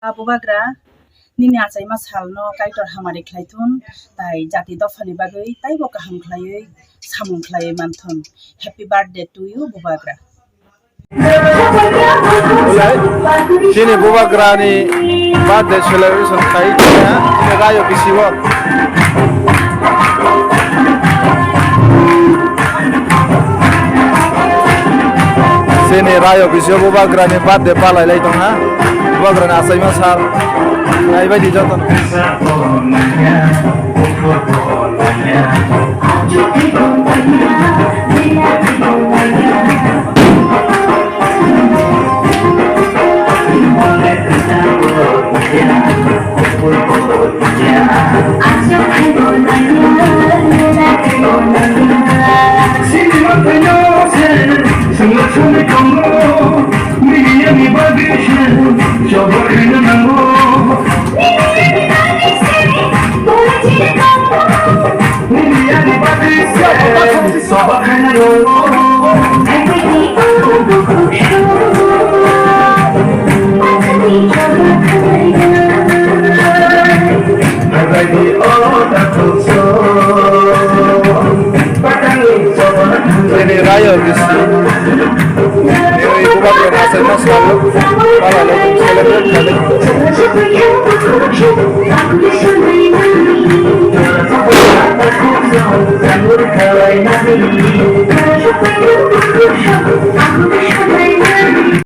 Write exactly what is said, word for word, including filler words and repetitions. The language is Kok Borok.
A Bubagra, nini achaima salno Kaitor hamari khlaithun, tai jati dophani bagwi taibo kaham khlaiwi samung khlaiwi manthun. Happy birthday to you, Bubagra. Chini Bubagrani birthday celebration khai kha, chini rayo bisi o. Chini rayo bisi o Bubagrani birthday palai lai tong ha. Bubagrani achaima sal. Naibaidi jotono. Ini rayo bisi. Ini bukan yang asal mas lalu. Malah lalu celebrate kali.